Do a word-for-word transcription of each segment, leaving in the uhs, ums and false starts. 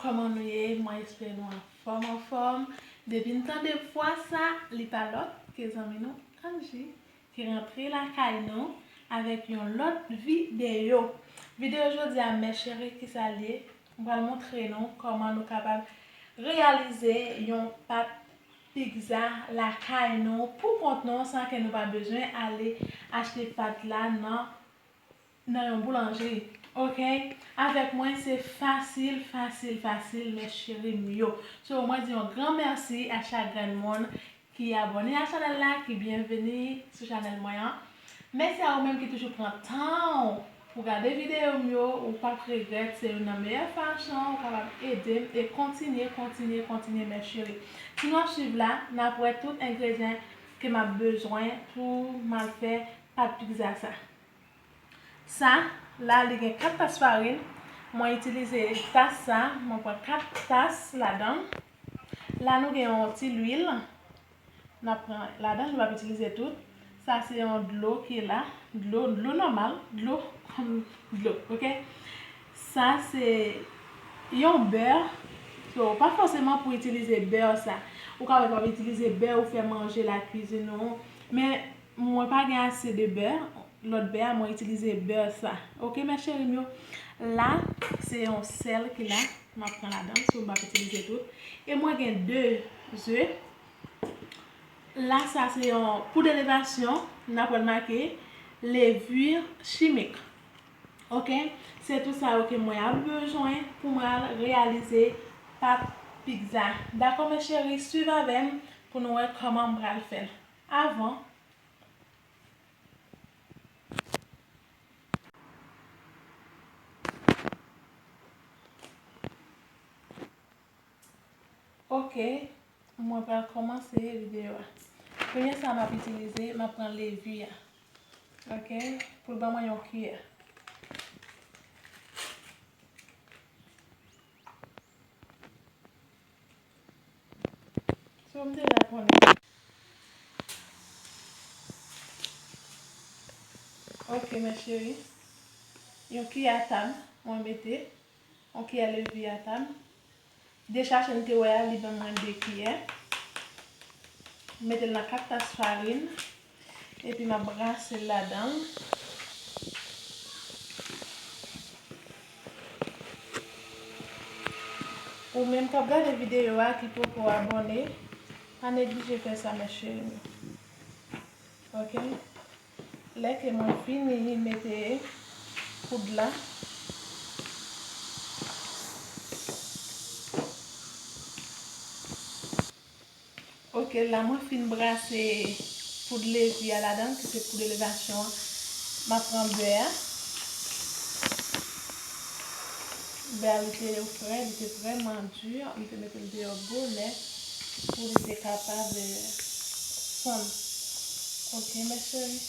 Kòman nou ye? Mwen espere nou anfòm, anfòm. Depi n tande vwa sa, li pa lòt ke zanmi nou Angie ki rantre lakay nou avèk yon lòt videyo. Videyo jodi a, mes chéries, ki sa l ye? M pral montre nou kòman nou kapab reyalize yon pat pizza lakay nou pou kont nou san ke nou pa bezwen ale achte pat la nan nan yon boulanjri, oke? Avèk mwen, se fasil, fasil, fasil, mes chéries m yo. So, mwen di yon gran mèsi a chak grenn moun ki abòne a chanèl la, ki byenveni sou chanèl mwen an. Mèsi a ou menm ki toujou pran tan w pou gade videyo m yo, ou p ap regrèt, se youn nan meyè fason ou kapab ede m e kontinye, kontinye, kontinye, mes chéries. Si nou ap swiv la, n ap wè tout engredyan ke m ap bezwen pou m al fè pat pizza sa. Sa, la, li gen kat tas farin. Mwen itilize tas sa, mwen pran kat tas ladan. La, nou gen yon ti lwil. N ap pran ladan, nou p ap itilize tout. Sa, se yon dlo ki la. Dlo, dlo nòmal. Dlo kòm dlo, oke? Sa, se yon bè. So, pa fòseman pou itilize bè sa. Ou ka wè w ap itilize bè ou fè manje lakwizin ou. Men, mwen pa gen ase de bè. Lòt bè a, mwen itilize bè sa. Oke, mes chéries m yo. La, se yon sèl ki la. M ap pran ladan, so m p ap itilize tout. E mwen gen de ze. La, sa se yon poud elevasyon. N ap wè l make levure chimique. Oke? Se tout sa yo ke mwen ap bezwen pou mwen al reyalize pat pizza. Dakò, mes chéries? Swiv avè m pou nou wè kòman m pral fè l. Avan, oke, mwen pral kòmanse videyo a. Premye sa m ap itilize, m ap pran levure a. Oke, pou l ban mwen yon kiyè. So, m deja konnen. Oke, mes chéries. Yon kiyè a tab, mwen mete. Yon kiyè levure a tab. Dechache n te wè a, li ban mwen de kiyè. M mete l nan kat tas farin. Epi m ap brase l ladan l. Ou menm k ap gade videyo a ki poko abòne, pa neglije fè sa, mes chéries m yo. Oke? Lè ke mwen fini mete poud la, oke, la mwen fin brase poud levure a ladan l, ki se poud elevasyon an. M ap pran bè a. Bè a, li te frè, li te vrèman di. M te mete l deyò bonè pou li te kapab, eh, fonn. Oke, mes chéries.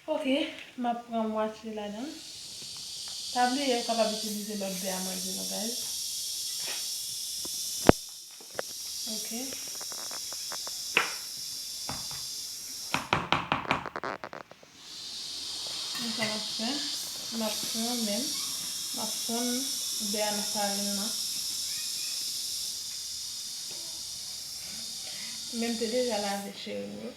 Oke, m ap pran mwatye ladan l. Pa bliye, ou kapab itilize lòt bè a, mwen di nou, guys. Oke. Men sa m ap fè, m ap pran men m, m ap fonn bè a nan farin nan. Men m te deja lave, cheri m yo.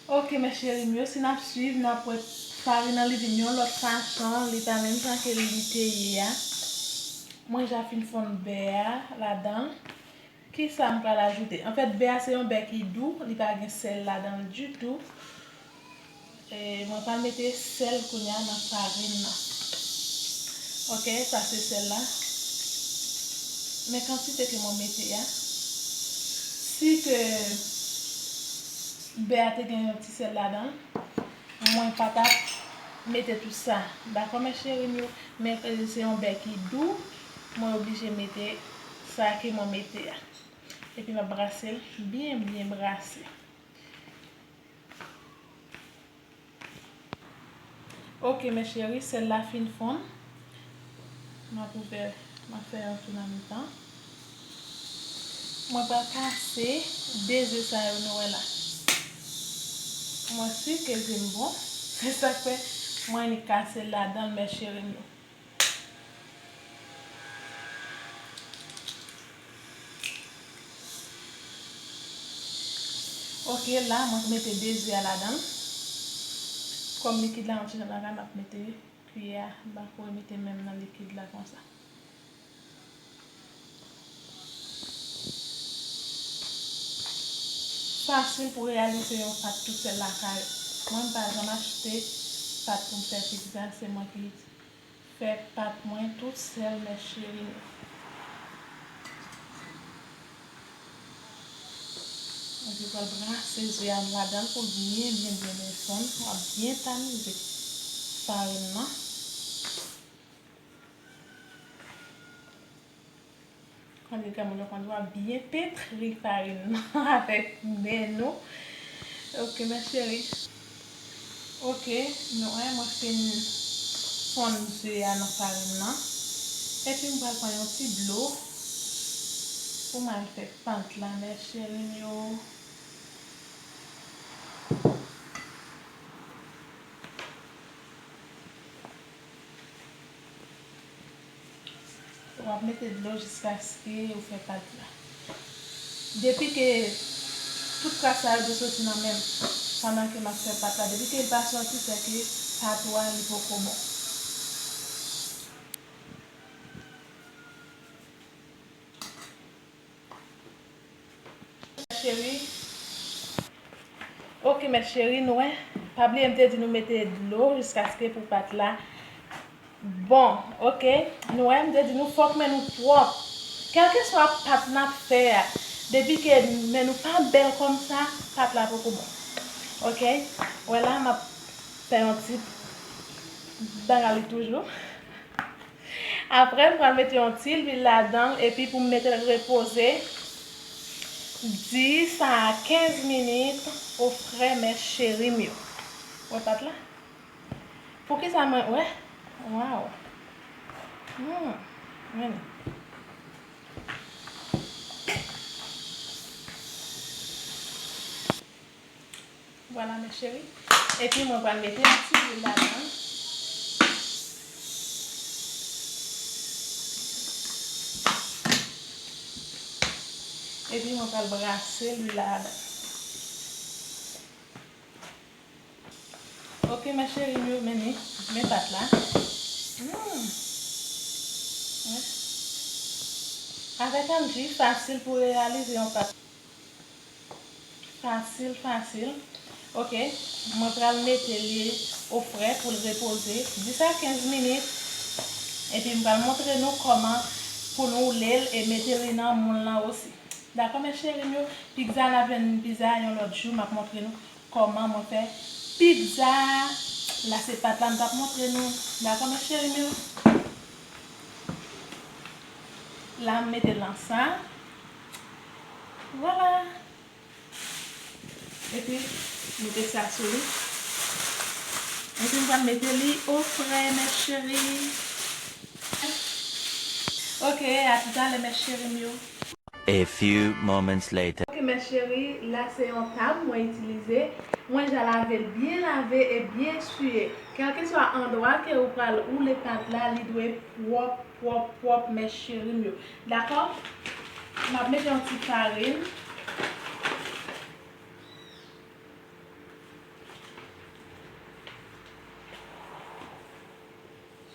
Oke, mes chéris m yo, si n ap swiv, n ap wè farin nan li vin yon lòt fason, li pa menm jan ke li te ye a. Mwen ja fin fonn bè a ladan l. Kisa m pral ajoute? Anfèt, bè a se yon bè ki dou, li pa gen sèl ladan l ditou. E, mwen pral mete sèl kounye a nan farin nan. Oke, sa se sèl la. Men kantite ke mwen mete a, si ke bè a te gen yon ti sèl ladan l, mwen pa t ap mete tout sa. Dakò, mes chéris m yo? Men, e, se yon bè ki dou, mwen oblije mete sa ke mwen mete a. Epi m ap brase l byen, byen brase. Ok, mes chéris, sèl la fin fonn. M ap ouvè, m ap fè yon tou nan mitan. Mwen pral kase de ze sa yo nou wè la. Mwen si ke ze m bon. Se sa k fè mwen annik kase l ladan l, mes chéris m yo. Ok, la, mwen mete de ze a ladan l. Kòm likid la yon ti jan lakay, m ap mete kiyè a, m pa ko mete men m nan likid la konsa. Fasil pou reyalize yon pat tou sèl lakay. Mwen, m pa janm achte pat pou m fè pizza, se mwen ki fè pat mwen tout sèl, mes chéris. Mwen pral brase ze a ladan l pou l byen, byen, byen, byen fonn. W ap byen tamize farin nan. Kòm di granmoun yo konn di, w ap byen petri farin nan avèk men nou. Ok, mes chéris. Ok, nou wè, mwen fin fonn ze a nan farin nan. Epi m pral pran yon ti dlo pou m al fè pat la, mes chéris m yo. W ap mete dlo jiskaske ou fè pat la. Depi ke tout kras sa yo dwe soti nan men m pandan ke m ap fè pat la. Depi ke l pa soti, se ke pat ou a li poko bon. Cheri. Ok, mes chéris, nou wè. Pa bliye m te di nou mete dlo jiskaske pou pat la. Bon, ok. Nou wè, m te di nou fòk men nou pwòp. Kèlkeswa pat n ap fè a, depi ke men nou pa bèl kòm sa, pat la poko bon. Ok? Wè la, m ap fè yon ti bagay li toujou. Apre, m pral mete yon ti lwil ladan l, epi pou m mete l repoze dis a kenz minit o fre, mes chéris m yo. Wè pat la? Poukisa mwen, wè? Waw. Hmm. Men. Vwala, mes chéris. Epi mwen pral mete yon ti lwil ladan. Epi mwen pral brase lwil ladan. Ok, mes chéris m yo, men ni, men pat la. Hmm. Wè. Avèk Angie, fasil pou reyalize yon pat. Fasil, fasil. Ok, mwen pral mete li o fre pou l repoze dis a kenz minit. Epi m pral montre nou kòman pou nou woule l e mete li nan moul lan osi. Dakò, mes chéris m yo? Pizza, n ap jwenn pizza yon lòt jou, m ap montre nou kòman mwen fè pizza. La se pat la m t ap montre nou. Dakò, mes chéris m yo? La, m mete l nan sa. Vwala. Epi, mete sa sou li. Epi, m pral mete li o fre, mes chéris. Ok, a toutalè, mes chéris m yo. A few moments later. Ok, mes chéris, la se yon tab mwen itilize. Mwen ja lave l byen lave e byen siye. Kèlkeswa andwa ke ou pral woule pat la, li dwe pwòp, pwòp, pwòp, mes chéris m yo. Dakò? M ap mete yon ti farin.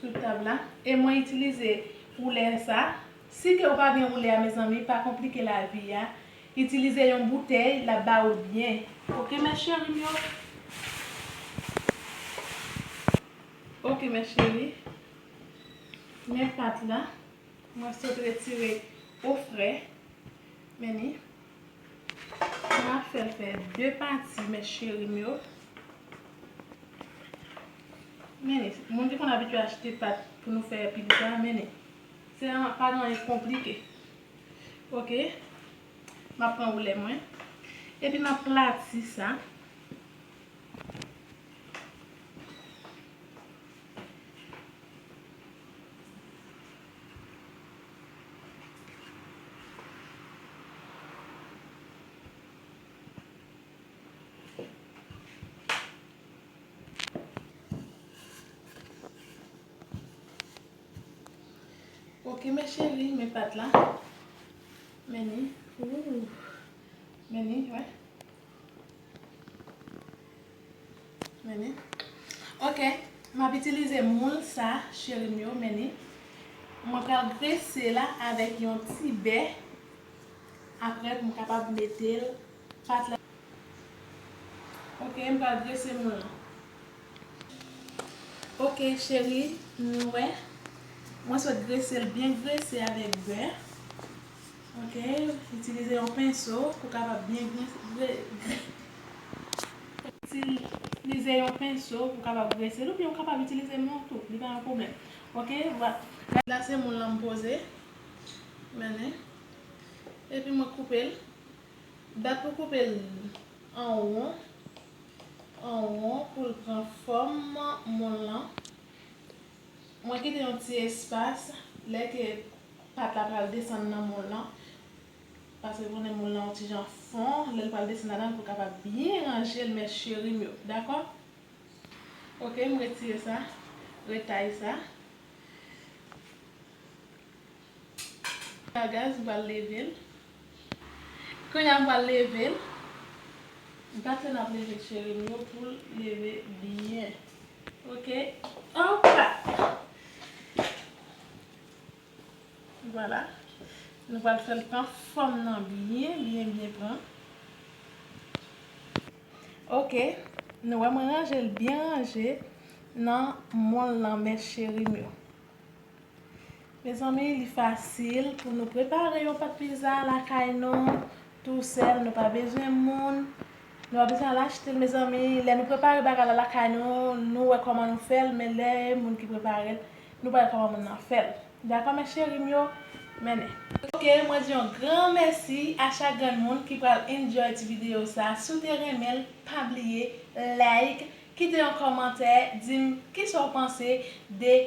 Sou tab la. E mwen itilize woulè sa. Si ke ou pa gen woulè a, mezanmi, pa konplike lavi a. Itilize yon boutèy, l ap ba ou l byen. Ok, mes chéris m yo? Ok, mes chéris. Men pat la. Mwen sot retire ofre. Men ni. M ap fè l fè de pati, mes chéris m yo. Men ni. Moun ki konn abitye achte pat pou nou fè pizza, men ni. Se pa gen anyen konplike. Ok. M ap pran woulè mwen. Epi m ap plati sa. Ok, mes chéris, men pat la. Men ni. Ooh. Men ni, wè. Men ni. Ok, m ap itilize moul sa, cheri m yo, men ni. Mwen pral grese la avèk yon ti bè. Apre, pou m kapab mete l pat la. Ok, m pral grese moul lan. Ok, cheri, nou wè. Mwen sot grese l byen grese avèk bè. Ok, itilize yon penso pou kapab byen gre- gre- gre- itilize yon penso pou kapab grese l, oubyen ou kapab itilize men w tou, li pa yon pwoblèm. Ok, vwala. La se moul lan m poze. Men ni. Epi mwen koupe l. Dat pou koupe l an won, an won pou l pran fòm moul lan. Mwen kite yon ti espas lè ke pat la pral desann nan moul lan. Paske konnen moul lan yon ti jan fon, lè l pral desann ladan l pou kapab byen ranje l, mes chéris m yo. Dakò? Ok, m retire sa, retay sa. Gaz, m pral leve l. Kounye a m pral leve l. Gate n ap leve cheri m yo pou l leve byen. Ok. Opa! Vwala. Nou pral fè l pran fòm nan byen, byen, byen pran. Ok. Nou wè mwen ranje l byen ranje nan mòl lan, mes chéris m yo. Mezanmi, li fasil pou nou prepare yon pat pizza lakay nou, tou sèl, nou pa bezwen moun. Nou pa bezwen al achte l, mezanmi. Lè nou prepare bagay la lakay nou, nou wè kòman nou fè l, men lè moun ki prepare l, nou pa wè kòman moun nan fè l. Dakò, mes chéris m yo? Men ni. Ok, mwen di yon gran mèsi a chak grenn moun ki pral enjoy ti videyo sa. Si w te renmen l, pa bliye like, kite yon kòmantè, di m kisa w panse de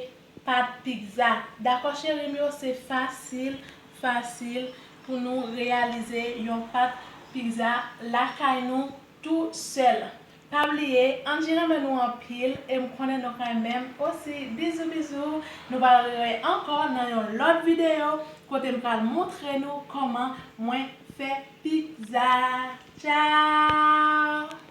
pat pizza. Dakò, cheri m yo, se fasil, fasil pou nou reyalize yon pat pizza lakay nou tou sèl. Pa bliye, Angie renmen nou anpil e m konnen nou ka renmen m osi. Bizou, bizou. Nou pral rewè ankò nan yon lòt videyo kote m pral montre nou kòman mwen fè pizza. Tchao!